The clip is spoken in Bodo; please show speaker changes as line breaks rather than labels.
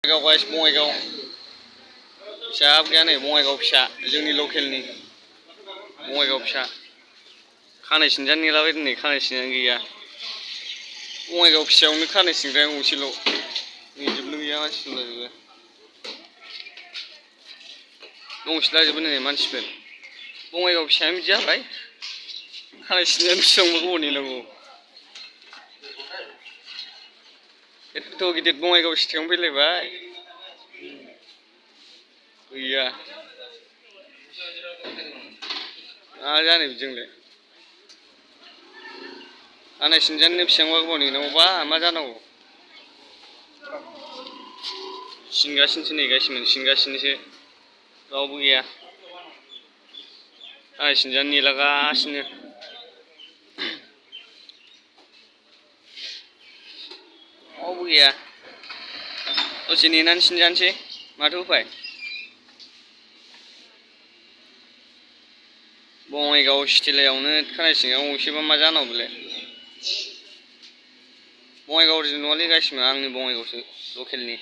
बङाइगाव गाइस बङाइगाव फिसा गैया नै बङाइगाव फिसा जोंनि लकेलनि बङाइगाव फिसा खानाय सिनजानो नेलाबायदों नै खानाय सिनजानो गैया बङाइगाव फिसायावनो खानाय सिनग्राया गंसेल' निजेबो गैया मानसिफोरबो दंसैलाजोबो नै मानसिफोर बङाइगाव फिसायानो बिदि जाबाय खानाय सिनजानो बेसेबांबा गोबाव नेनांगौ एथ' गिदिर बङाइगाव सिटियावनो फैलायबाय गैया मा जानो बिदिजोंलाय खानाय सिनजानो बेसेबांबा गोबाव नेनांगौबा मा जानांगौ सिनगासिनोसो नै गासिमोन सिनगासिनोसो रावबो गैया खानाय सिनजानो नेलागासिनो रावबो गैया दसे नेनानै सिनजानोसै माथो उफाय बङाइगाव सिटिलायावनो खानाय सिनग्रा गंसेबा मा जानांगौ बेलाय बङाइगाव ओरिजिनेल नङालै गासिबो आंनि बङाइगावसो लकेलनि